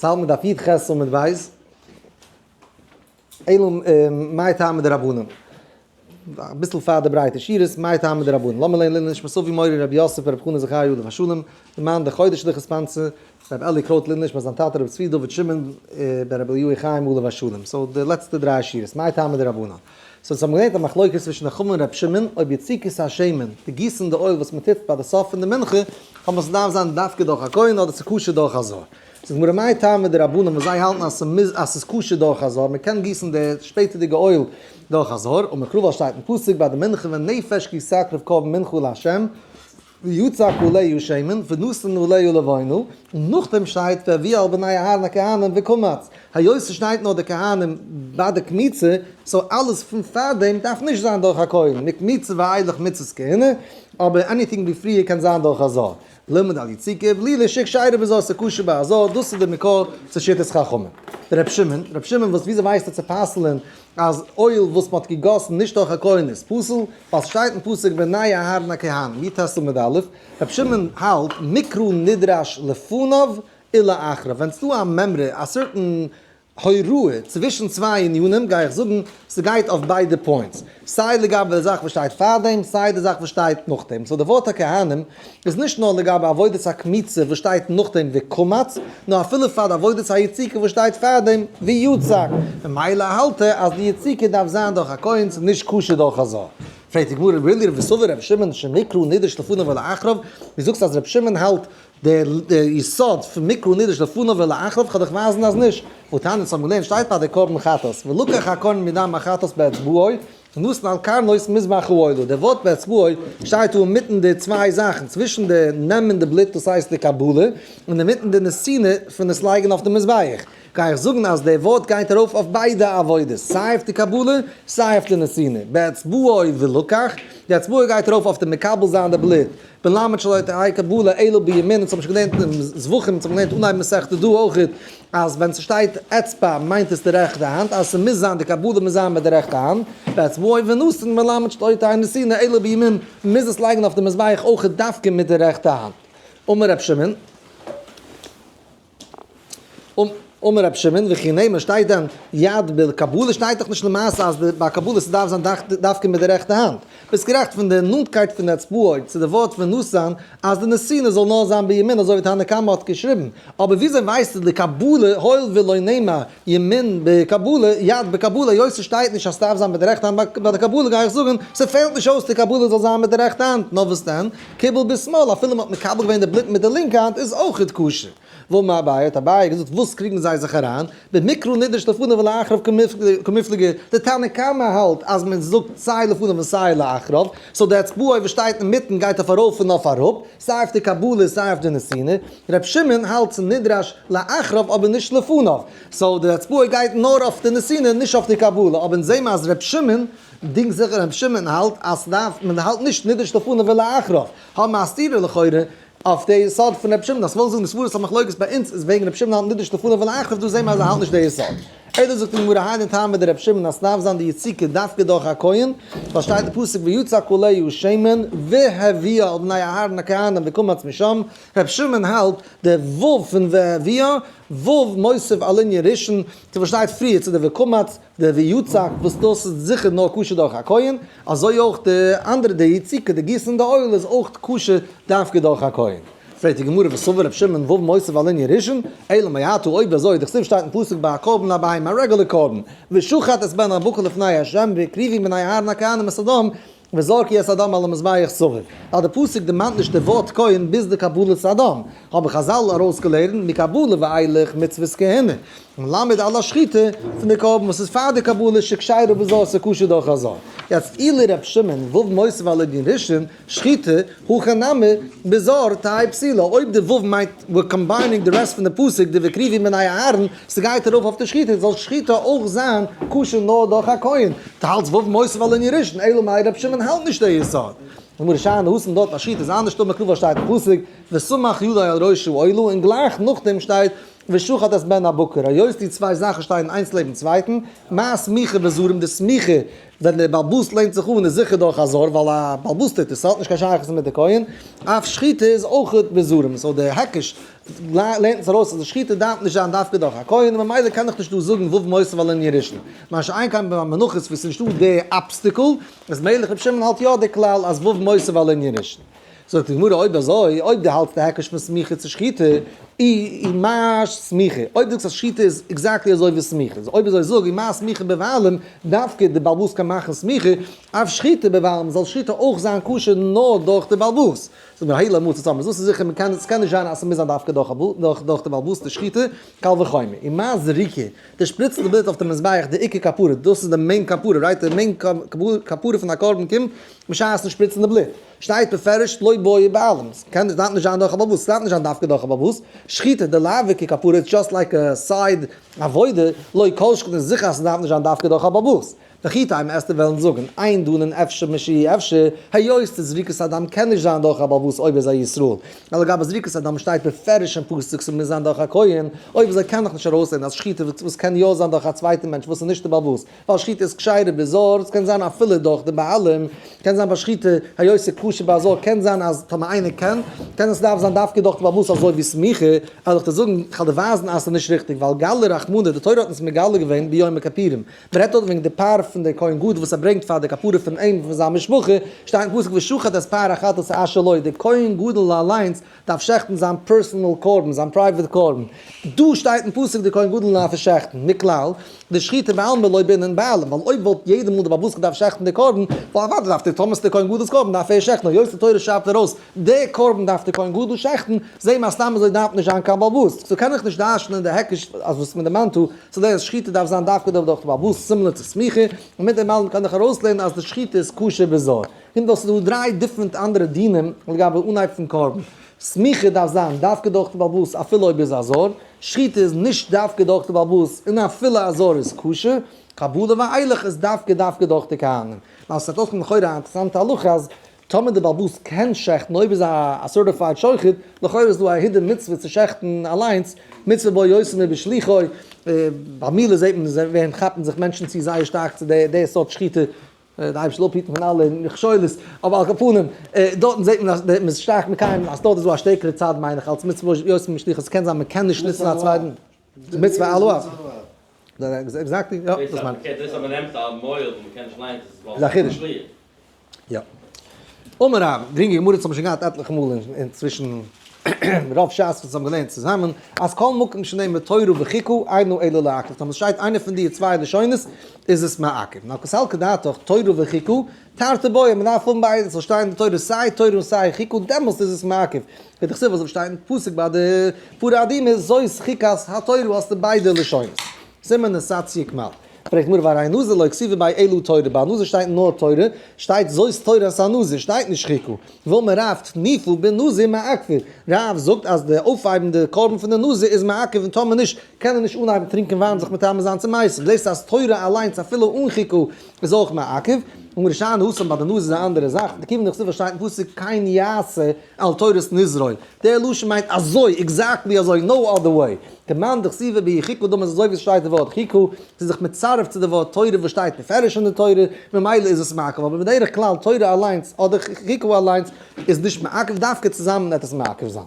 צייל מיט דף י"ח עמוד ב', אלו מאי טעמא דרבנן, אביסל פאר די ברייטע שורות, מאי טעמא דרבנן, לאמיר לערנען לעילוי נשמת אבי מורי רבי יוסף ברב חנא זכריה עליו השלום, למען די חודש לכת פנצה, רבי אלי קרויט לעילוי נשמת זיין טאטע רבי צבי דוד שמעון ברבי אליהו חיים עליו השלום, so די לעצטע דריי שורות, מאי טעמא דרבנן. so אונז האבן געלערנט א מחלוקת צווישן די חכמים און רבי שמעון, אויב יציקת השמן, די גיסן די oil וואס מען טוט ביי די סוף פון די מנחה, אויב עס דארף זיין דווקא דורך א כהן אדער ס'איז כשר דורך א זר. זאגט גמרא מאי טעמא דרבנן וואס זיי האלטן אז ס'מוז אז ס'איז כשר דורך א זר, מ'קען גיסן די שפעטערדיגע oil דורך א זר, אמר קרא שטייט אין פסוק ביי די מנחה ונפש כי תקריב קרבן מנחה לה' ויצק עליה שמן ונתן עליה לבונה, און נאכדעם שטייט והביאה אל בני אהרן הכהנים וקמץ, היות ס'שטייט נאר די כהנים ביי די קמיצה, so אלעס פון פארדעם דארף נישט זיין דורך א כהן, מקמיצה ואילך מצות כהונה, אבער anything ווי פריער קען זיין דורך א זר. לימד על יציקה בלילה שכשרה בזר ס'כשר ביי א זר, דאס איז די מקור צו שיטת חכמים. ר' שמעון, ר' שמעון וואס וויאזוי ווייסט ער צו פסל'ען אז oil וואס מ'האט געגאסן נישט דורך א כהן איז פסול, ווייל ס'שטייט אין פסוק בני אהרן הכהנים, י"ט עמוד א', ר' שמעון האלט מקרא נדרש לפניו ולאחריו, ווען ס'דא א מימרא, א certain הוראה צווישן צוויי ענינים גיי איך זאגן ס'גייט אויף ביידע points, סיי לגבי די זאך וואס שטייט פארדעם סיי די זאך וואס שטייט נאכדעם, so די ווארט הכהנים איז נישט נאר לגבי עבודת הקמיצה וואס שטייט נאכדעם וקמץ, נאר אפילו פאר די עבודת היציקה וואס שטייט פארדעם ויצק, ממילא האלט ער אז די יציקה דארף זיין דורך א כהן ס'איז נישט כשר דורך א זר. פרעגט די גמרא really וסבר רבי שמעון שמקרא נדרש לפניו ולאחריו, ווי זאגסטו אז רבי שמעון האלט דער יסוד פון מקרא נדרש לפניו ולאחריו, כ'וועל דיך ווייזן אז נישט. והתניא אונז האבן געלערנט שטייט ביי די קרבן חטאת, ולקח הכהן מדם החטאת באצבעו, ונתן על קרנות מזבח העולה, דער ווארט באצבעו שטייט דא אינמיטן די צוויי זאכן, צווישן די נעמען די בלוט דאס הייסט די קבלה, און אינמיטן די נתינה פון עס לייגן אויף די מזבח. גיי איך זאגן אז דער ווארט גייט ארויף אויף ביידע עבודות, סיי אויף די קבלה, סיי אויף די נתינה. באצבעו ולקח, די אצבעו גייט ארויף אויף די מקבל זיין די בלוט, מלמד שלא תהא קבלה אלא בימין, אונז האבן שוין געלערנט אין זבחים, אונז האבן געלערנט אנהייב מסכתא דא אויך, אז ווען ס'שטייט אצבע מיינט עס די רעכטע האנט, אז ס'מוז זיין די קבלה מוז זיין מיט די רעכטע האנט, באצבעו ונתן מלמד שלא תהא נתינה אלא בימין, מ'מוז עס לייגן אויף די מזבח אויך דווקא מיט די רעכטע האנט. אמר ר' שמעון. אמר רבי שמעון, וכי נאמר שטייט דען יד בקבלה שטייט דאך נישט למעשה אז ביי קבלה ס'דארף זיין דווקא מיט די רעכטע האנט. ביסט גערעכט פון די נאנטקייט פון די אצבעות צו די ווארט פון נתן אז די נתינה זאל נאר זיין בימין אזוי ווי תנא קמא האט געשריבן, אבער וויאזוי ווייסטו די קבלה הואיל ולא נאמר ימין בקבלה יד בקבלה היות ס'שטייט נישט אז ס'דארף זיין מיט די רעכטע האנט ביי די קבלה גיי איך זאגן ס'פעלט נישט אויס די קבלה זאל זיין מיט די רעכטע האנט נאר וואס דען קיבל בשמאל אפילו מ'האט מקבל געווען די בלוט מיט די לינקע האנט איז אויכעט כשר. ואמר אביי, האט אביי געזאגט, וואס קריגן זיי זיך אריין? במקרא נדרש לפניו ולאחריו קמיפלגי, די תנא קמא האלט אז מען זאגט סיי לפניו און סיי לאחריו, so די אצבעו וואס שטייט אינמיטן גייט אויף ארויף און אויף אראפ, סיי אויף די קבלה סיי אויף די נתינה, ר' שמעון האלט ס'נדרש לאחריו אבער נישט לפניו, so די אצבעו גייט נאר אויף די נתינה נישט אויף די קבלה, אבער אונז זעמער אז ר' שמעון דינגט זיך ר' שמעון האלט אז ס'דארף, מען האלט נישט נדרש לפניו ולאחריו, האבן מיר א סתירה לכאורה אויף די יסוד פון רבי שמעון, אז כ'וואלט זאגן די סברות המחלוקת ביי אונז איז וועגן רבי שמעון האלט נדרש לפניו ולאחריו, דא זעהן מיר אז ער האלט נישט די יסוד. אלא זאגט די גמרא היינו טעמא דרבי שמעון אז ס'דארף זיין די יציקה דווקא דורך א כהן, ווייל שטייט די פסוק ויצק עליה שמן והביאה אל בני אהרן הכהנים וקמץ משם, רבי שמעון האלט די ו' פון והביאה, ו' מוסיף על ענין ראשון, צו וואס שטייט פריער צו די וקמץ, די ויצק וואס דאס איז זיכער נאר כשר דורך א כהן, אזוי אויך די אנדערע די יציקה די גיסן די oil איז אויך כשר דווקא דורך א כהן. פרעגט די גמרא וסבר ר' שמעון ו' מוסיף על ענין ראשון, אלא מעתה אויב אזוי דכתיב שטייט אין פסוק ביי א קרבן הבהמה א רעגולער קרבן, ושחט את בן הבקר לפני ה' והקריבו בני אהרן הכהנים את הדם וזרקו את הדם על המזבח סביב, ווייל די פסוק דערמאנט נישט די ווארט כהן ביז די קבלת הדם, האבן חזל ארויסגעלערנט מקבלה ואילך מצוות כהונה, מלמד על השחיטה פון די קרבן וואס איז פאר די קבלה שכשרה בזר ס'כשר דורך א זר. יעצט אי לר' שמעון ו' מוסיף על ענין ראשון, שחיטה, הכא נמי, בזר תהא פסולה, אויב די ו' מיינט we're combining די rest פון די פסוק די והקריבו בני אהרן, ס'גייט ארויף אויף די שחיטה, זאל שחיטה אויך זיין כשר נאר דורך א כהן, דו האלטסט ו' מוסיף על ענין ראשון, אלא מאי ר' שמעון האלט נישט די יסוד. גמרא שאני התם דארט ביי שחיטה איז אנדערש דאמר קרא שטייט אין פסוק וסמך ידו על ראש העולה און גלייך נאכדעם שטייט ושחט את בן הבקר, היות די צוויי זאכן שטייען איינס לעבן צווייטן, מה סמיכה בזרים די סמיכה ווען דער בעל הבית לערנט זיך אן איז זיכער דורך א זר ווייל א בעל הבית טוט עס, ס'האט נישט קיין שייכות מיט די כהן, אף שחיטה איז אויך בזרים, so די היקש לערנט עס ארויס אז די שחיטה דארף נישט זיין דווקא דורך א כהן, און ממילא קען איך נישט דא זאגן ו' מוסיף על ענין ראשון. מה שאין כן ביי מנחות וואו עס איז נישטא די obstacle, איז מלך רבי שמעון האלט יא די כלל אז ו' מוסיף על ענין ראשון. זאגט די גמרא אויב אזוי, אויב דו האלטסט די היקש פון סמיכה צו שחיטה, אי אי מה סמיכה, אויב דו זאגסט אז שחיטה איז exactly אזוי ווי סמיכה, איז אויב אזוי זאג אי מה סמיכה בבעלים, דווקא די בעל הבית קען מאכן סמיכה, אף שחיטה בבעלים, זאל שחיטה אויך זיין כשר נאר דורך די בעל הבית. זאגט מיר האי לא מצית אמרת, דאס איז זיכער מען קען, עס קען נישט זיין אז ס'מוז זיין דווקא דורך די בעל הבית די שחיטה, קל וחומר. אי מה זריקה, די שפריצן די בלוט אויף די מזבח די עיקר כפרה, דאס איז די main כפרה, right? די main כפרה פון א קרבן קומט בשעת'ן שפריצן די בלוט. שטייט בפירוש לא בעי בעלים, ס'קען נישט, דארף נישט זיין דורך א בעל הבית, ס'דארף נישט זיין דווקא דורך א בעל הבית, שחיטה דלאו עיקר כפרה איז just like א side עבודה, לא כל שכן איז זיכער אז ס'דארף נישט זיין דווקא דורך א בעל הבית. וכי תימא וועסטו וועלן זאגן, אין דנין אפשר משאי אפשר, היות די זריקת הדם קען נישט זיין דורך א בעל הבית אויב איז א ישראל, ווייל לגבי זריקת הדם שטייט בפירוש אין פסוק ס'מוז זיין דורך א כהן, אויב אזוי קען איך נישט ארויסלערנען אז שחיטה וואס קען יא זיין דורך א צווייטע מענטש וואס איז נישט די בעל הבית, ווייל שחיטה איז כשרה בזר, ס'קען זיין אפילו דורך די בעלים, קען זיין ביי שחיטה היות ס'איז כשר ביי זר, קען זיין אז טאמער איינער קען, קען עס דארף זיין דווקא דורך די בעל הבית אזוי ווי סמיכה, וועל איך דיר זאגן, כ'וועל דיר ווייזן אז ס'איז נישט ריכטיג, ווייל גלי רחמנא, די תורה האט אונז מגלה געווען ביום הכפורים, מ'רעדט דארט וועגן די פר פון די כהן גדול וואס ער ברענגט פאר די כפרה פון אים און פון זיין משפחה, שטייט אין פסוק ושחט את פר החטאת אשר לו, די כהן גדול אליינס דארף שעכטן זיין personal קרבן, זיין private קרבן. דא שטייט אין פסוק די כהן גדול דארף עס שעכטן, מכלל, דשחיטה בעלמא לא בעינן בעלים, ווייל אויב וואלט יעדע מאל די בעל הבית געדארפט שעכטן די קרבן, וואלט אוודאי דארף דער טאמער ס'איז די כהן גדול'ס קרבן דארף ער שעכטן, היות די תורה שרייבט ארויס די קרבן דארף די כהן גדול שעכטן, זעהן מיר אז סתם אזוי דארף נישט זיין קיין בעל הבית. so קען איך נישט דרש'נען די היקש אז וואס מען דערמאנט דא, צו דער אז שחיטה דארף זיין דווקא דורך די בעל הבית similar צו סמיכה, און מיט דעם אלעם קען איך ארויסלערנען אז די שחיטה איז כשר בזר. קומט אויס ס'איז דא דריי different אנדערע דינים לגבי אנהייב פון קרבן. סמיכה דארף זיין דווקא דורך די בעל הבית אפילו אויב איז א זר, שחיטה איז נישט דווקא דורך די בעל הבית און אפילו א זר איז כשר, קבלה ואילך איז דווקא דווקא דורך די כהנים. ווייל ס'וועט אויסקומען לכאורה א אינטערעסאנטע הלכה אז טאמער די בעל הבית קען שעכטן אויב איז א certified שוחט, לכאורה איז דא א הידור מצוה צו שעכטן אליינס, מצוה בו יותר מבשלוחו, ביי מילה זעט מען ווען כאפן זיך מענטשן צו זייער שטארק צו די סארט שחיטה, די אייבערשטער זאל אפהיטן פון אלע מכשולות, אבער על כל פנים, דארטן זעט מען אז מען איז שטארק מקיים אז דארט איז דא א שטערקערע צד מיין איך אלס מצוה יותר משליחות, ס'קען זיין מען קען נישט נוצן א צווייטן, מצוה על האב. exactly, יא, דאס מיין איך. דאס אז מען נעמט א מוהל וואס מען קען נישט ליינען איז א חידוש. יא. אמר רב, גרינגע גמרות האבן שוין געהאט עטליכע מאל אין צווישן רוב שס וואס האבן געלערנט צוזאמען, אז כל מקום שנאמר תורה וחוקה אינו אלא לעכב, טאמער ס'שטייט איינע פון די צוויי לשונות איז עס מעכב. נאר קא סלקא דעתך תורה וחוקה תרתי בעי, מ'דארף האבן ביידע, ס'זאל שטיין אין די תורה סיי תורה און סיי חוקה, דעמאלסט איז עס מעכב. כדכתיב אזוי ווי שטייט אין פסוק ביי די פרה אדומה זאת חוקת התורה האסטו ביידע לשונות. סימן נסציה קמל. פרעגט גמרא והרי נזיר לא כתיבא ביה אלא תורה, ביי נזיר שטייט נאר תורה, שטייט זאת תורת הנזיר, שטייט נישט חוקה. ואמר רב תנופה בנזיר מעכבא, רב זאגט אז די אויפהייבן די קרבן פון די נזיר איז מעכב און טאמער נישט קען ער נישט אנהייבן טרינקען וויין זיך מטמא זיין צו מתים, זעסט אז תורה אליינס אפילו אן חוקה איז אויך מעכב, אמר שאני התם ביי די נזיר איז א אנדערע זאך, דכיון דכתיב שטייט אין פסוק כן יעשה על תורת נזרו, דער לשון מיינט אזוי, exactly אזוי, no other way. כמאן דכתיב בהו חוקה דמי איז אזוי ווי עס שטייט די ווארט חוקה, ס'איז זיך מצרף צו די ווארט תורה וואס שטייט מפרש אין די תורה, ממילא איז עס מעכב, אבער בדרך כלל תורה אליינס אדער חוקה אליינס איז נישט מעכב, דווקא צוזאמען וועט עס מעכב זיין.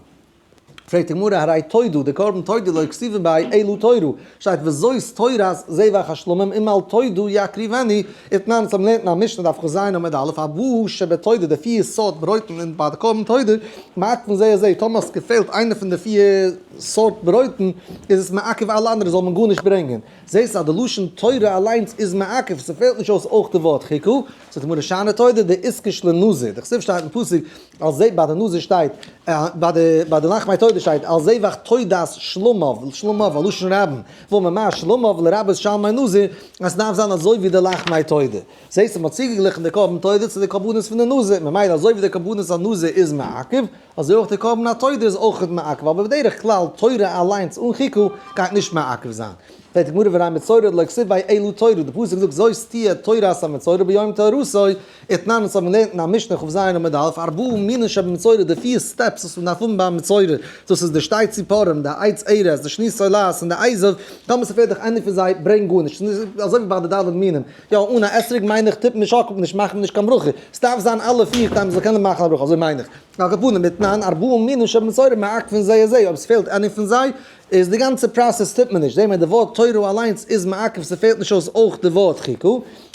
פרעגט די גמרא הרי תודה, די קרבן תודה לא כתיבא ביה אלא תורה, שטייט וזאת תורת זבח השלמים אם על תודה יקריבנו, ותנן אונז האבן געלערנט אין א משנה דף כז עמוד א', ארבעה שבתודה די פיר סארט ברויטן אין ביי די קרבן תודה, מעכבין זה את זה, טאמער עס געפעלט איינע פון די פיר סארט ברויטן איז עס מעכב אלע אנדערע זאל מען גארנישט ברענגען, זעסט אז די לשון תורה אליינס איז מעכב, ס'פעלט נישט אויס אויך די ווארט חוקה, זאגט די גמרא שאני תודה דאיתקש לנזיר, דכתיב שטייט אין פסוק על זה ביי די נזיר שטייט, ביי די ביי די לחמי תודה שטייט על זבח תודת שלמיו, שלמיו א לשון רבים, ואמר מר שלמיו לרבות שלמי נזיר, אז ס'דארף זיין אזוי ווי די לחמי תודה. זעסט אז מ'האט צוגעגליכן די קרבן תודה צו די קרבנות פון די נזיר, ממילא אזוי ווי די קרבנות הנזיר איז מעכב, אזוי אויך די קרבן התודה איז אויך מעכב, אבער בדרך כלל תורה אליינס אן חוקה גייט נישט מעכב זיין. פרעגט די גמרא והרי מצורע דלא כתיב ביה אלא תורה, די פסוק זאגט זאת תהיה תורת המצורע ביום טהרתו, ותנן אונז האבן געלערנט אין א משנה כ"ז עמוד א', ארבעה מינין שבמצורע די פיר steps וואס מען דארף האבן ביי א מצורע, דאס איז די שתי ציפורים, די עץ ארז, די שני תולעת און די אזוב, טאמער ס'פעלט דיך איינער פון זיי ברענג גארנישט, אזוי ווי ביי די ד' מינים, יא אן א אתרוג מיין איך טוט מען נישט שאקלט מען נישט מאכט מען נישט קיין ברכה, ס'דארף זיין אלע פיר כדי מ'זאל קענען מאכן א ברכה, אזוי מיין איך. על כל פנים ותנן ארבעה מינין שבמצורע מעכבין זה את זה, אויב ס'פעלט איינער פון זיי איז די גאנצע process טוט מען נישט, זעהן מיר די ווארט תורה אליינס איז מעכב ס'פעלט נישט אויס אויך די ווארט חוקה,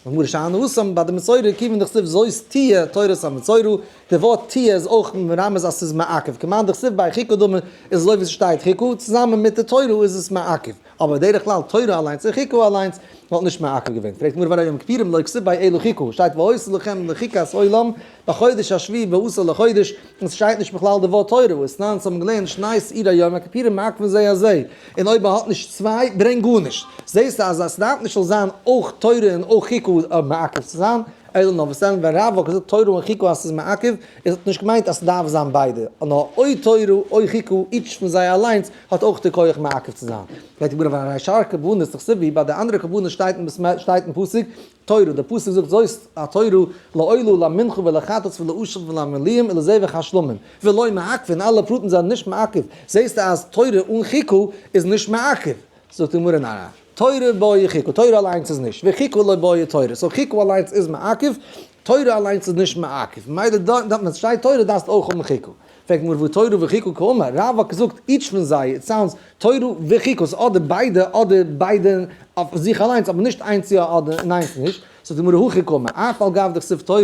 גמרא שאני התם ביי די מצורע כיוון דכתיב זאת תהיה תורת המצורע, די ווארט תהיה איז אויך מרמז אז ס'איז מעכב, כמאן דכתיב ביה חוקה דמי איז אזוי ווי ס'שטייט חוקה, צוזאמען מיט די תורה איז עס מעכב, אבער בדרך כלל תורה אליינס און חוקה אליינס וואלט נישט מעכב געווען. פרעגט גמרא והרי יום כיפורים לא כתיב ביה אלא חוקה, שטייט והיתה לכם לחוקת עולם בחודש השביעי בעשור לחודש, און ס'שטייט נישט בכלל די ווארט תורה, ותנן אונז האבן געלערנט שני שעירי יום הכיפורים מעכבין זה את זה, און אויב מ'האט נישט צוויי ברענג גארנישט, זעסטו אז עס דארף נישט זאל זיין אויך תורה און אויך חוקה מעכב צו זיין, אלא נאר וואס דען ווען רב וואלט געזאגט תורה און חוקה אז ס'איז מעכב, איז האט נישט געמיינט אז ס'דארף זיין ביידע, נאר אוי תורה אוי חוקה each פון זיי אליינס האט אויך די כח מעכב צו זיין. פרעגט די גמרא והרי שאר קרבנות דכתיב בהו, ביי די אנדערע קרבנות שטייט אין פסוק תורה, דער פסוק זאגט זאת התורה לעולה למנחה ולחטאת ולאשם ולמילואים ולזבח השלמים, ולא מעכבין, אלע פרטים זענען נישט מעכב, זעסטו אז תורה אן חוקה איז נישט מעכב, זאגט די גמרא ניין ניין, תורה בעי חוקה, תורה אליינס איז נישט, וחוקה לא בעיא תורה, so חוקה אליינס איז מעכב, תורה אליינס איז נישט מעכב, ממילא דארט ווען ס'שטייט תורה דארפסטו אויך האבן חוקה. פרעגט גמרא והא תורה וחוקה קאמר, רב האט געזאגט each פון זיי, it sounds תורה וחוקה, ס'איז אדער ביידע אדער ביידע אויף זיך אליינס אבער נישט איינס יא אדער און איינס נישט, זאגט די גמרא הכי קאמר, אף על גב דכתיב תורה,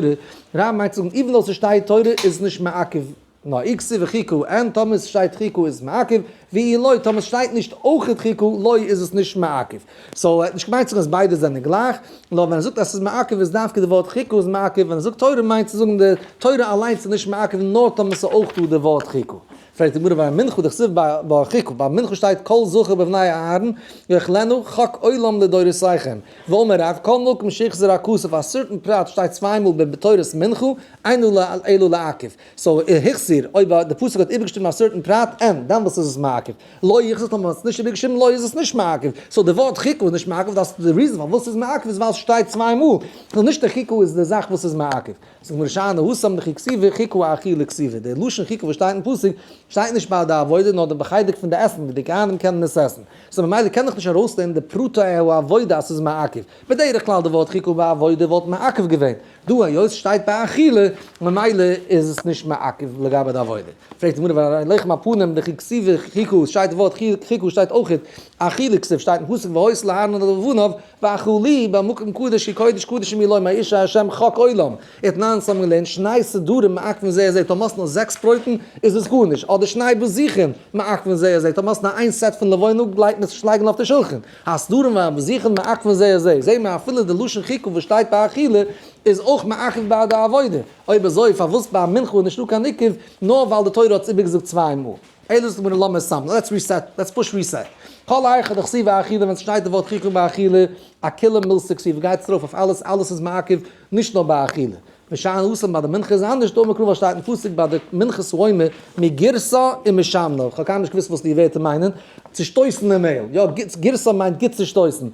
רב מיינט צו זאגן even though ס'שטייט תורה איז עס נישט מעכב, נאר אי כתיב חוקה אין טאמער ס'שטייט חוקה איז עס מעכב, ואי לא טאמער ס'שטייט נישט אויכעט חוקה לא איז עס נישט מעכב. so ער האט נישט געמיינט צו זאגן אז ביידע זענען גלייך, נאר ווען ער זאגט אז ס'איז מעכב איז דווקא די ווארט חוקה איז מעכב, ווען ער זאגט תורה מיינט צו זאגן די תורה אליינס איז נישט מעכב נאר טאמער ס'איז אויך דא די ווארט חוקה. פרעגט די גמרא והרי מנחה דכתיב בה חוקה, ביי מנחה שטייט כל זכר בבני אהרן יאכלנה חק עולם לדורותיכם, ואמר רב כל מקום שהחזיר הכתוב א certain פרט שטייט צוויי מאל בתורת מנחה, אינו אלא לעכב. so החזיר, אויב די פסוק האט איבערגעשריבן א certain פרט, אין, דאן וואס איז עס מעכב? לא החזיר טאמער האט עס נישט איבערגעשריבן לא איז עס נישט מעכב, so די ווארט חוקה איז נישט מעכב, דאס די reason פארוואס ס'איז מעכב איז ווייל ס'שטייט צוויי מאל, so נישט די חוקה איז די זאך וואס איז מעכב. זאגט גמרא שאני התם דכי כתיבא חוקה אאכילה כתיבא, די לשון חוקה וואס שטייט אין פסוק שטייט נישט ביי די עבודה נאר די בחלק פון די עסן ווי די כהנים קענען עס עסן, so ממילא קען איך נישט ארויסלערנען די פרטי העבודה אז ס'איז מעכב, בדרך כלל די ווארט חוקה ביי עבודה וואלט מעכב געווען, דא היות ס'שטייט ביי אכילה ממילא איז עס נישט מעכב לגבי די עבודה. פרעגט די גמרא והרי לחם הפנים דכי כתיבא חוקה שטייט די ווארט חוקה שטייט אויך אכילה כתיב שטייט אין פסוק והיתה לאהרן ולבניו ואכלוהו במקום קדוש כי קודש קדשים הוא להם מאש ה' חק עולם ותנן אונז האבן געלערנט שני סדרים מעכבין זה את זה טאמער האסט נאר זעקס ברויטן איז עס גארנישט אדער שני בזיכין מעכבין זה את זה טאמער האסט נאר איין set פון לבונה גלייבט מען עס נישט לייגן אויף די שולחן הסדרים והבזיכין מעכבין זה את זה זעהן מיר אפילו די לשון חוקה וואס שטייט ביי אכילה איז אויך מעכב ביי די עבודה. אויב אזוי פארוואס ביי מנחה איז נישטא קיין עיכוב נאר ווייל די תורה האט עס איבערגעזאגט צוויי מאל? אלא זאגט די גמרא לאמיר סאמען, let's reset, let's push reset. כל היכא דכתיב אכילה ווען ס'שטייט די ווארט חוקה ביי אכילה, אכולא מילתא כתיבא גייט עס ארויף אויף אלעס, אלעס איז מעכב, נישט נאר ביי אכילה. ושאני התם ביי די מנחה איז אנדערש, דאמר קרא ווייל שטייט אין פסוק ביי די מנחת העומר מגירסא ומשמנא, כ'האב קיינמאל נישט געוואוסט וואס די ווערטער מיינען, צושטויסן די מעהל, יא גירסא מיינט גוט צושטויסן,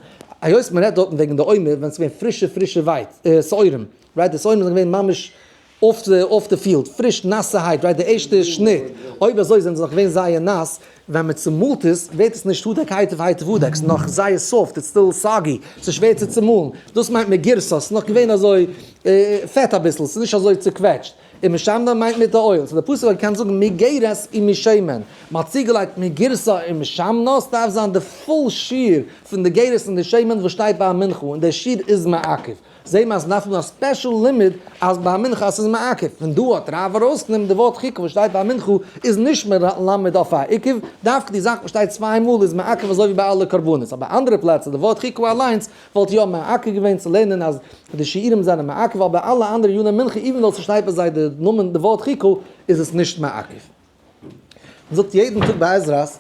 היות מ'רעדט דארטן וועגן די עומר ווען ס'איז געווען פרישע פרישע ווייץ, שעורים. right די שעורים זענען געווען ממש אויף די אויף די field, פריש נאסערהייט, right די ערשטע שניט, אויב אזוי זענען זיי נאך געווען זייער נאס, ווען מען צומאלט עס ווערט עס נישט הדק היטב היטב הדק, ס'איז נאך זייער soft, it's still soggy, ס'איז שווער צו צומאלן, דאס מיינט מגירסא, ס'איז נאך געווען אזוי פעט אביסל, ס'איז נישט אזוי צוקוועטשט. ומשמנא מיינט מיט די oil, so די פסוק האט געקענט זאגן מגרס ומשמן, מ'האט צוגעלייגט מגירסא ומשמנא, ס'דארף זיין די full שיעור פון די גרס און די שמן וואס שטייט ביי א מנחה, און דער שיעור איז מעכב. זעהן מיר אז מ'דארף האבן א special לימוד אז ביי מנחה אז ס'איז מעכב, פון דא האט רב ארויסגענומען די ווארט חוקה וואס שטייט ביי מנחה איז נישט מלמד אויף א עיכוב, דווקא די זאך וואס שטייט צוויי מאל איז מעכב אזוי ווי ביי אלע קרבנות, אבער אנדערע פלעצער די ווארט חוקה אליינס וואלט יא מעכב געווען צו לערנען אז די שיעורים זענען מעכב, אבער אלע אנדערע עניני מנחה even though ס'שטייט ביי זיי די נאמען די ווארט חוקה איז עס נישט מעכב. מ'זאגט יעדן טאג ביי עזרא'ס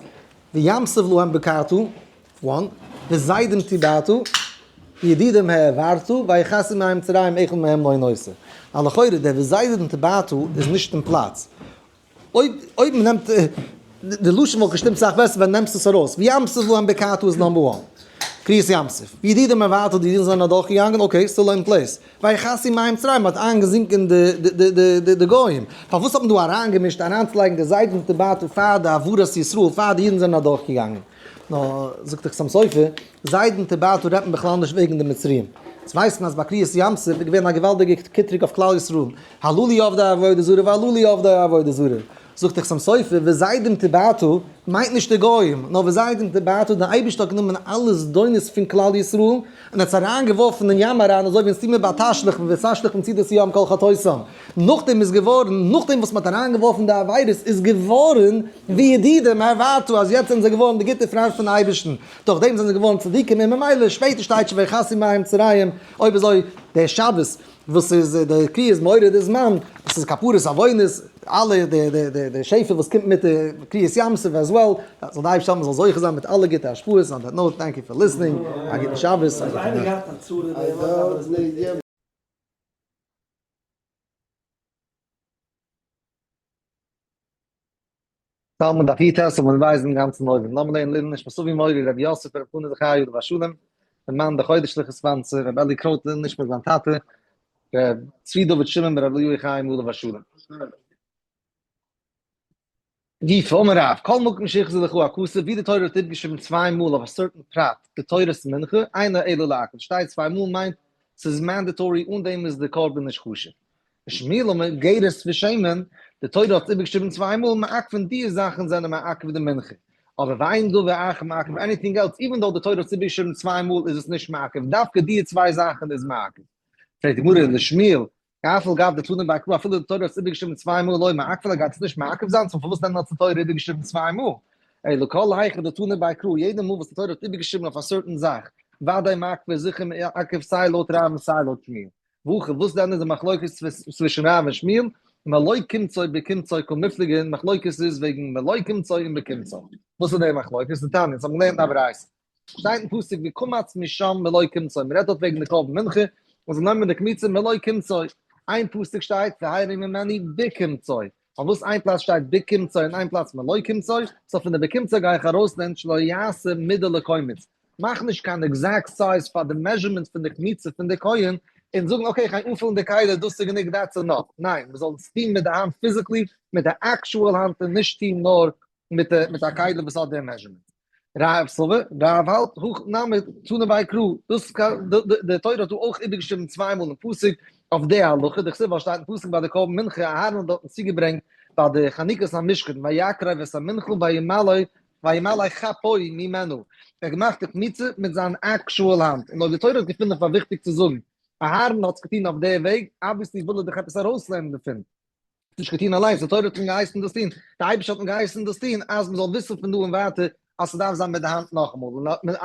וים סוף להם בקעתו, one, וזדים טבעתו, וידידים העברתו, ויכסו מים מצרים אחד מהם לא נותר. א לכאורה דער וזדים טבעתו איז נישט אין פלאץ. אויב אויב מ'נעמט די לשון וואלט געשטימט סאך בעסער ווען נעמסט עס ארויס. וים סוף להם בקעתו איז number one. קריעת ים סוף. וידידים העברתו, די אידן זענען אדורכגעגאנגען, okay, still in place. ויכסו מים מצרים, מ'האט איינגעזינקען די גוים. פארוואס האט מען דא אריינגעמישט אריינצולייגן די זדים תבעטו פאר די העברת ישראל, פאר די אידן זענען אדורכגעגאנגען? נאר, זאגט דער חתם סופר, זדים תבעטו רעדט מען בכלל נישט וועגן די מצריים. יעצט ווייסט מען אז ביי קריעת ים סוף איז געווען א געוואלדיגע קטרוג אויף כלל ישראל, הללו עובדי עבודה זרה והללו עובדי עבודה זרה. זאגט דער חתם סופר, וזדים תבעטו מיינט נישט די גוים, נאר וזדים תבעטו, דער אייבערשטער האט גענומען אלע זדונות פון כלל ישראל און האט עס אריין געווארפן אין ים אריין, אזוי ווי אין סתימה בתשליך ותשליך ממצודת ים כל חטאותם. נאכדעם איז געווארן, נאכדעם וואס מען האט אריין געווארפן די עבירות איז געווארן וידידים העברתו, אז יעצט זענען זיי געווארן די גוטע פריינט פון אייבערשטן, דורך דעם זענען זיי געווארן צדיקים, און ממילא שפעטער שטייט שוין ויכסו מים מצרים, אויב אזוי דער שבת וואס איז די קריאת מורה די זמן, וואס איז כפרת עוונות, אלע די די די די שפע וואס קומט מיט די קריעת ים סוף as well, זאל די אייבערשטער העלפן מ'זאל זוכה זיין מיט אלע גוטע השפעות, on that note thank you for listening, א גוטן שבת, א גוטע נאכט. תלמוד דף יט און מיר ווייזן גאנצן אויבן. לאמיר לערנען לעילוי נשמת אבי מורי רבי יוסף רבי חנא זכריה עליו השלום, דער מאן דער חודש'ליכע sponsor, רבי אלי קרויט לעילוי נשמת זיין טאטע, רבי צבי דוד שמעון ברבי אליהו חיים עליו השלום. גופא אמר רב, כל מקום שהחזיר לך הכתוב, ווי די תורה האט איבערגעשריבן צוויי מאל אויף א certain פרט קטורת מנחה, אינו אלא לעכב, שטייט צוויי מאל מיינט ס'איז mandatory אן דעם איז די קרבן נישט חשוב. שמואל אמר, גרש ושמן, די תורה האט איבערגעשריבן צוויי מאל, מעכבין די זאכן זענען מעכב די מנחה. אבער ואין דבר אחר מעכב anything else, even though די תורה האט איבערגעשריבן צוויי מאל איז עס נישט מעכב, דווקא די צוויי זאכן איז מעכב. פרעגט די גמרא לשמואל, אף על גב דתנא בי קרא אפילו די תורה האט עס איבערגעשריבן צוויי מאל לא מעכב גייט עס נישט מעכב זיין, so פארוואס דען האט די תורה איבערגעשריבן צוויי מאל? אלא כל היכא דתנא בי קרא, יעדע מאל וואס די תורה האט איבערגעשריבן אויף א certain זאך, ודאי מעכב איז זיכער מעכב סיי לויט רב און סיי לויט שמואל. והכא, וואס דען איז די מחלוקת צווישן רב און שמואל? מלא קומצו בקומצו קמיפלגי, מחלוקת איז וועגן מלא קומצו און בקומצו. וואס איז די מחלוקת? דתניא, אונז האבן געלערנט א ברייתא. שטייט אין פסוק וקמץ משם מלא קומצו, מען רעדט דארט וועגן די קרבן מנחה, מען זאל נעמען די קמיצה מלא קומצו, איין פסוק שטייט והרים ממנו בקומצו, פארוואס איין פלאץ שטייט בקומצו און איין פלאץ מלא קומצו, so פון די בקומצו גיי איך ארויסלערנען שלא יעשה מידה לקומץ, מאך נישט קיין exact size פאר די measurement פון די קמיצה פון די כהן, און זאגן okay איך גיי אנפילן די כלי דאס איז גענוג that's enough, ניין מען זאל עס טון מיט די האנט physically, מיט די actual האנט און נישט טון נאר מיט מיט א כלי וואס האט די measurement. רב סבר, רב האלט, הכא נמי תנא בי קרא, דאס די תורה האט דא אויך איבערגעשריבן צוויי מאל אין פסוק אויף די הלכה, דכתיב ווייל שטייט אין פסוק ביי די קרבן מנחה, אהרן האט דארטן צוגעברענגט ביי די חנוכת המשכן, ויקרב את המנחה וימלא וימלא כפו ממנה, ער האט געמאכט די קמיצה מיט זיין actual האנט, און אויב די תורה האט געפונען פאר וויכטיג צו זאגן אהרן האט עס געטון אויף די וועג, obviously וויל ער דאך עפעס ארויסלערנען דערפון. נישט געטון אליינס, די תורה האט אים געהייסן דאס טון, די אייבערשטער האט אים געהייסן דאס טון, אז מען זאל וויסן פון דא און ווייטער אז ס'דארף זיין מיט די האנט נאכאמאל,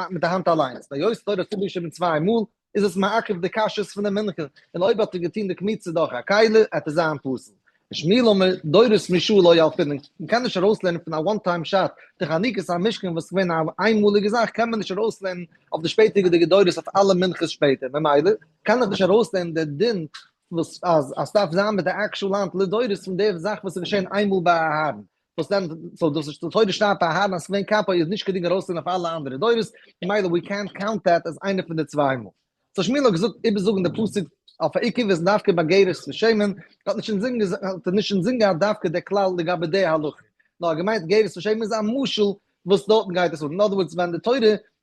מיט די האנט אליינס, והיות די תורה האט איבערגעשריבן צוויי מאל, איז עס מעכב די כשרות פון די מנחה, און אויב האט ער געטון די קמיצה דורך א כלי, עט עס זיין פסול. ושמואל אמר, דורות משעה לא ילפינן, מען קען נישט ארויסלערנען פון א one time shot, די חנוכת המשכן וואס איז געווען א איינמאליגע זאך קען מען נישט ארויסלערנען אויף די שפעטערדיגע דורות אויף אלע מנחות שפעטער, ממילא קען איך נישט ארויסלערנען די דין וואס אז אז ס'דארף זיין מיט די actual האנט לדורות פון די זאך וואס איז געשען איינמאל ביי אהרן, וואס דען so דאס איז די תורה שטייט ביי אהרן אז ס'געווען כפו איז נישט גענוג ארויסצונעמען אויף אלע אנדערע דורות, ממילא we can't count that as איינע פון די צוויי מאל. so שמואל האט געזאגט איבערזאגן די פסוק אויף א עיכוב איז דווקא ביי גרש ושמן, האט נישט אינזין האט ער נישט אינזין געהאט דווקא די כלל לגבי די הלכה, נאר געמיינט גרש ושמן איז א משל וואס דארטן גייט עס אן, in other words ווען די תורה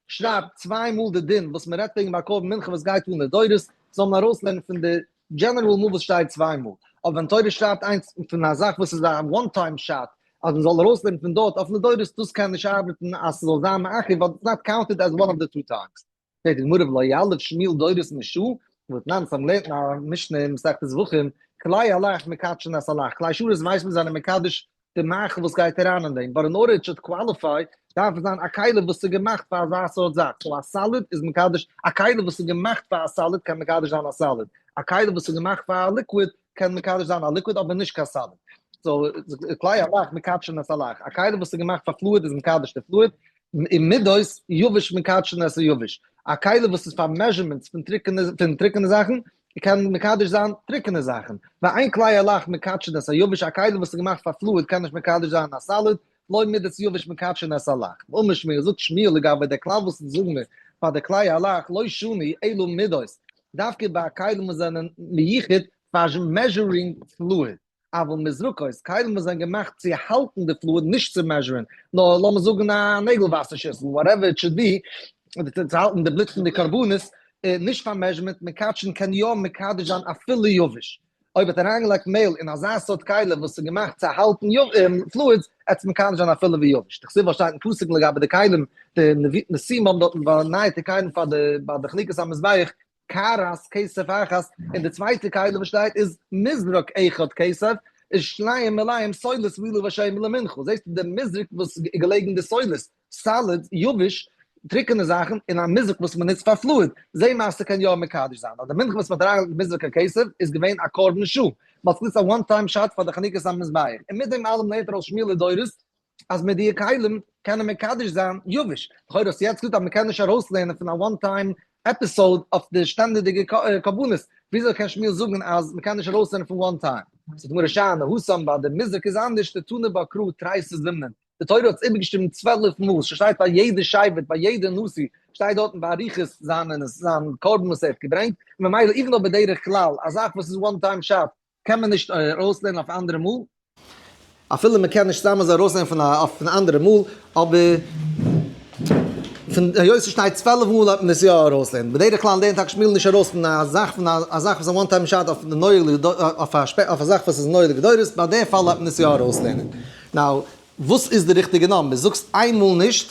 שרייבט צוויי מאל די דין וואס מען רעדט וועגן ביי קרבן מנחה וואס גייט אן לדורות, זאל מען ארויסלערנען פון די general מאל וואס שטייט צוויי מאל, אבער ווען תורה שרייבט איינס פון א זאך וואס איז א one time shot אז מען זאל ארויסלערנען פון דארט אויף לדורות, דאס קען נישט ארבעטן אז ס'זאל זיין מעכב ווייל it's not counted as one of the two times. פרעגט די גמרא ולא יליף שמואל דורות משעה, והתנן ס'האבן געלערנט אין א משנה אין מסכת זבחים, כלי הלח מקדשין את הלח, כלי שרת ווייסט מען זענען מקדש די מאכל וואס גייט אריין אין דעם, but in order it should qualify דארף עס זיין א כלי וואס איז געמאכט פאר אזא סארט זאך, so א סאלעד איז מקדש, א כלי וואס איז געמאכט פאר א סאלעד קען מקדש זיין א סאלעד, א כלי וואס איז געמאכט פאר א liquid קען מקדש זיין א liquid אבער נישט קיין solid. so כלי הלח מקדשין את הלח, א כלי וואס איז געמאכט פאר fluid איז מקדש די fluid, ומידות יבש מקדשין את היבש, א כלי וואס איז פאר measurements פון טריקענע פון טריקענע זאכן, קען מקדש זיין טריקענע זאכן, ואין כלי הלח מקדשין את היבש, א כלי וואס איז געמאכט פאר fluid קען נישט מקדש זיין א solid. לא מידת יבש מקדשין את הלח. ואמר שמואל, זאגט שמואל לגבי די כלל וואס אונז זאגן מיר פאר די כלי הלח, לא שנו אלא מידות, דווקא ביי כלים וואס זענען מיוחד פאר measuring fluid, אבל מזרקות, כלים וואס זענען געמאכט צו האלטן די fluid נישט צו measure ן, נאר לאמיר זאגן א נעגל וואסער שיסל, whatever it should be, צו האלטן די בלוט פון די קרבנות, נישט פאר measurement, מקדשין קען יא מקדש זיין אפילו יבש. אויב האט אריינגעלייגט מעהל אין אזא סארט כלי וואס איז געמאכט צו האלטן fluids, עטס מקדש זיין אפילו ווי יבש. דכתיב וואס שטייט אין פסוק לגבי די כלים, די נשיאים האבן דארטן באנייט די כלים פאר די ביי די חנוכת המזבח, קערת כסף אחת, און די צווייטע כלי וואס שטייט איז מזרק אחד כסף, איז שניהם מלאים סולת מהולה בשמן למנחה, זעסטו די מזרק וואס איז געלעגן די סולת, solid, יבש, טריקענע זאכן, און א מזרק וואס מען נוצט פאר fluid, זה מעשה קען יא מקדש זיין, אבער די מנחה וואס מען האט אריינגעלייגט אין מזרק הכסף איז געווען א קרבן שעה, מען האט גענוצט א one time shot פאר די חנוכת המזבח, און מיט דעם אלעם לערנט ער אויס שמואל לדורות אז מיט די כלים קען ער מקדש זיין יבש, לכאורה האסטו יעצט געזאגט אז מען קען נישט ארויסלערנען פון א one time episode אויף די שטענדיגע קרבנות, וויאזוי קען שמואל זאגן אז מען קען נישט ארויסלערנען פון one time? זאגט די גמרא שאני התם ביי די מזרק איז אנדערש, דתני ביה קרא תריסר זימנין, די תורה האט עס איבערגעשריבן 12 מאל, ס'שטייט ביי יעדע שבט, ביי יעדע נשיא, שטייט דארטן באריכות זיין זיין קרבן וואס ער האט געברענגט, און ממילא even אויב בדרך כלל א זאך וואס איז one time shot קען מען נישט ארויסלערנען אויף אנדערע מאל. אפילו מען קען נישט סתם אזוי ארויסלערנען פון א אויף אן אנדערע מאל, אבער פון היות ס'שטייט 12 מאל האט מען עס יא ארויסלערנט. בדרך כלל לערנט טאקע שמואל נישט ארויס פון א זאך פון א זאך וואס איז א one time shot אויף די נוהג אויף א זאך וואס איז נוהג לדורות, ביי די פאל האט מען עס יא ארויסלערנען. now, וואס איז די ריכטיגע number? זאגסט איין מאל נישט,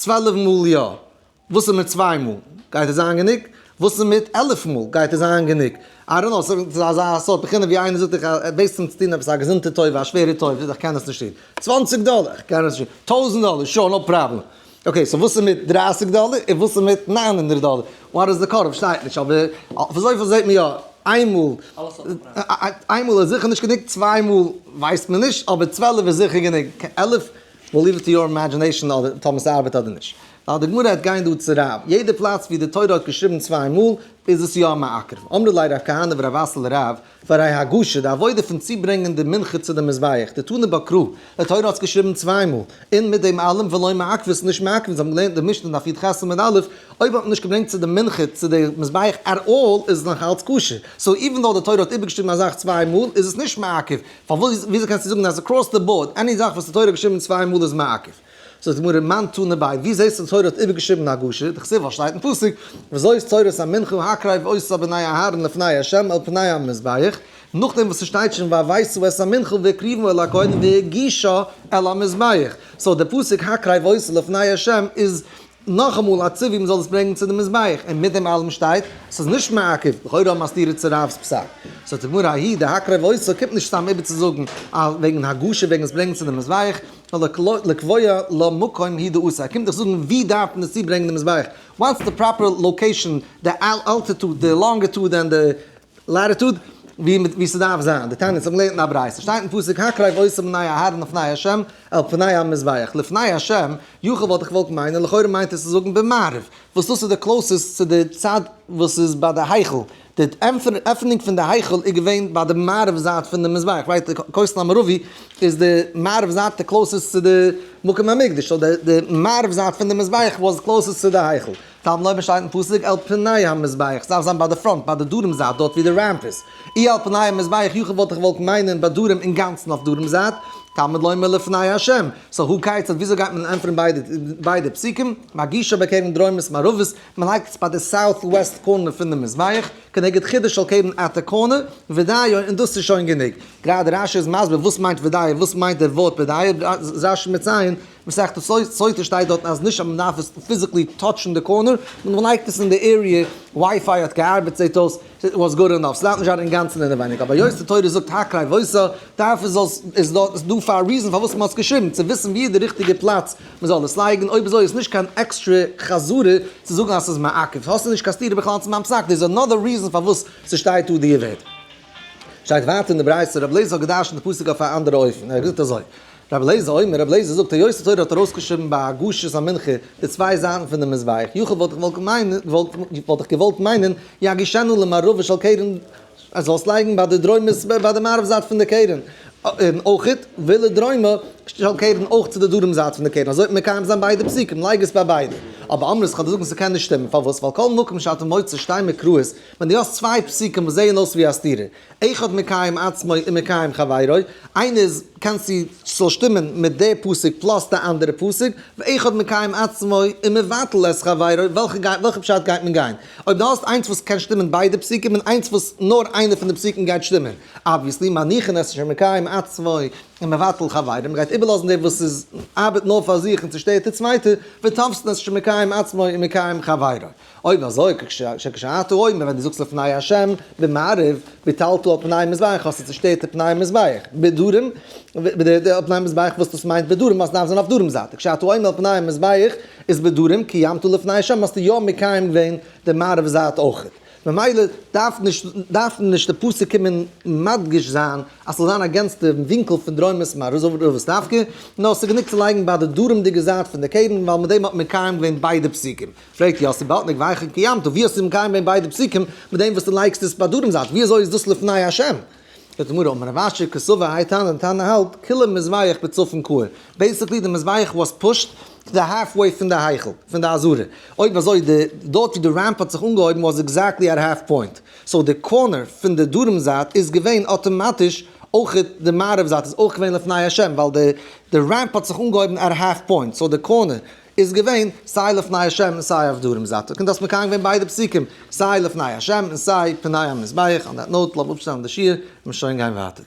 12 מאל יא. וואס איז מיט צוויי מאל? גייט עס זיין גענוג? וואס איז מיט 11 מאל? גייט עס זיין גענוג? I don't know, ס'איז אזא סארט בחינה ווי איינער זאגט דיך אז בעסט אים צו טון עפעס א געזונטע טובה, א שווערע טובה, זאגט איך קען עס נישט טון. 20 דאלער, איך קען עס נישט טון. 1000 דאלער, sure, no problem. Okay, so וואס איז מיט 30 דאלער? און וואס איז מיט 900 דאלער? What is the cut off? שטייט נישט, אבער אויף אזויפיל זעט מען יא, איינמאל, איינמאל איז זיכער נישט גענוג, צוויי מאל ווייסט מען נישט, אבער 12 איז זיכער גענוג. 11, we'll leave it to your imagination אדער טאמער ס'ארבעט אדער נישט. ווייל די גמרא העט גיין דא צו רב. יעדע פלאץ ווי די תורה האט געשריבן צוויי מאל, איז עס יא מעכב. אמרו ליה רב כהנא ורב אסי לרב, והרי הגשה, די עבודה פון צוברענגען די מנחה צו די מזבח, דתני בה קרא, די תורה האט עס געשריבן צוויי מאל, און מיט דעם אלעם ולא מעכב איז נישט מעכב, אונז האבן געלערנט די משנה דף י"ח עמוד א', אויב האט מען נישט געברענגט צו די מנחה צו די מזבח at all איז עס נאך אלץ כשר, so even though די תורה האט איבערגעשריבן א זאך צוויי מאל איז עס נישט מעכב, פארוואס וויאזוי קענסטו זאגן אז across the board any זאך וואס די תורה האט געשריבן צוויי מאל איז מעכב? זאגט די גמרא מאן תנא ביה, ווי זעסטו די תורה האט איבערגעשריבן הגשה, דכתיב וואס שטייט אין פסוק, וזאת תורת המנחה הקרב אותה בני אהרן לפני ה' אל פני המזבח, נאכדעם וואס ס'שטייט שוין והבאת את המנחה והקריבה אל הכהן והגישה אל המזבח, so די פסוק הקרב אותה לפני ה' איז נאכאמאל א ציווי מ'זאל עס ברענגען צו די מזבח, און מיט דעם אלעם שטייט ס'איז נישט מעכב, לכאורה האבן א סתירה צו רב'ס פסק. זאגט די גמרא ההיא דהקרב אותה קומט נישט סתם איבערצוזאגן וועגן הגשה וועגן עס ברענגען צו די מזבח, נאר לקבוע לה מקום הוא דאתא, ער קומט דיך זאגן ווי דארף מען עס צוברענגען די מזבח, what's the proper location, די altitude, די longitude and די latitude, ווי ס'דארף זיין, דתניא האבן געלערנט אין א ברייתא, שטייט אין פסוק הקרב אותה בני אהרן לפני ה' אל פני המזבח, לפני ה', יכול וואלט איך געוואלט מיינען, לכאורה מיינט עס צו זאגן במערב, וואס דאס איז די closest צו די צד וואס איז ביי די היכל, די עפענונג פון די היכל איז געווען ביי די מערב זייט פון די מזבח, right, די כותל המערבי איז די מערב זייט די closest צו די מקום המקדש, so די מערב זייט פון די מזבח was closest צו די היכל. תלמוד לומר שטייט אין פסוק אל פני המזבח, ס'דארף זיין ביי די front, ביי די דרום זייט, דארט ווי די ramp איז. אי אל פני המזבח יכול וואלט איך געוואלט מיינען ביי דרום אינגאנצן אויף דרום זייט, תלמוד לומר לפני השם. so הא כיצד וויאזוי גייט מען ענטפערן ביידע פסוקים? מגישה בקרן דרומית מערבית, מען לייגט עס ביי די south west corner פון די מזבח, כנגד חודה של קרן at the corner, ודיו, און דאס איז שוין גענוג. גראדע רש"י איז מסביר וואס מיינט ודיו, וואס מיינט דער ווארט ודיו, רש"י מציין, מסכת סוטה שטייט דארטן אז נישט אז מען דארף עס physically touch ן די corner, נאר מען לייגט עס אין די area, WiFi האט געארבעט זעט אויס, it was good enough, ס'דארף נישט זיין אינגאנצן אינעווייניג, אבער היות די תורה זאגט הקרב אותה, דארף עס זאל איז דא פאר א reason פארוואס מען האט עס געשריבן, צו וויסן ווי איז די ריכטיגע פלאץ מען זאל עס לייגן, אויב אזוי איז נישט קיין עקסטרע חזרה צו זאגן אז ס'איז מעכב, האסטו נישט קיין סתירה בכלל צו מיין פסק, there is another reason פארוואס ס'שטייט דא די ווערטער. שטייט ווייטער אין די ברייתא, רבי אליעזר האט געדרשנט די פסוק אויף א אנדערע אופן, ער האט געזאגט אזוי, רבי אליעזר אומר, רבי אליעזר זאגט, היות די תורה האט ארויסגעשריבן ביי הגשת המנחה די צוויי זייטן פון די מזבח, יכול וואלט איך געוואלט מיינען, יגישנה למערבה של קרן. אז זאלסט לייגן ביי די דרומית, ביי די מערב זייט פון די קרן, און אויך ולדרומה של קרן אויך צו די דרום זייט פון די קרן, אזוי וועט מען מקיים זיין ביידע פסוקים, לייג עס ביי ביידע. אבער אמרת כ'וועל דיר זאגן ס'קען נישט שטימען, פארוואס? ווייל כל מקום שאתה מוצא שתי מקראות, ווען דו האסט צוויי פסוקים וואס זעען אויס ווי א סתירה, אחד מקיים עצמו ומקיים חברו, איינער איז קענסטו ס'זאל שטימען מיט די פסוק plus די אנדערע פסוק, ואחד מקיים עצמו ומבטל את חברו, וועלכע גייט וועלכע פשט גייט מען גיין? אויב דו האסט איינס וואס קען שטימען ביידע פסוקים און איינס וואס נאר איינע פון די פסוקים גייט שטימען, obviously מניחין את שמקיים עצמו ומבטל חברו, מ'גייט איבערלאזן די וואס איז ארבעט נאר פאר זיך און צושטערט די צווייטע, ותופסין את שמקיים עצמו ומקיים חברו. אויב אזוי שכשאתה אומר ווען דו זאגסט לפני השם במערב ביטלת על פני המזבח האסטו צושטערט די פני המזבח בדרום על פני המזבח וואס דאס מיינט בדרום אז דארף זיין אויף דרום זייט כשאתה אומר על פני המזבח איז בדרום קיימת לפני השם האסטו יא מקיים געווען די מערב זייט אויכעט. ממילא דארף נישט דארף נישט די פסוק קומען מדגיש זיין אז ס'זאל זיין against די ווינקל פון דרומית מערבית דווקא, נאר ס'איז גענוג צו לייגן ביי די דרומ'דיגע זייט פון די קרן ווייל מיט דעם האט מען מקיים געווען ביידע פסוקים. פרעגט יאסי באלטניק והיכן קיימת, ווי האסטו מקיים געווען ביידע פסוקים מיט דעם וואס דו לייגסט עס ביי דרום זייט, ווי אזוי איז דאס לפני השם? זאגט די גמרא, אמר רב אשי קסבר האי תנא, די תנא האלט, כוליה מזבח בצפון קאי, basically די מזבח was pushed to the half way פון די היכל, פון די עזרה, אויב אזוי די דארט ווי די ramp האט זיך אנגעהויבן was exactly at half point, so די corner פון די דרום זייט איז געווען אטאמאטיש אויך די מערב זייט איז אויך געווען לפני השם ווייל די די ramp האט זיך אנגעהויבן at half point, so די corner איז געווען סיי לפני השם און סיי אויף דרום זייט, קומט אויס מקיים געווען ביידע פסוקים, סיי לפני השם און סיי פני המזבח, on that note לאמיר אפשטעלן די שיעור און שוין גיין ווייטער.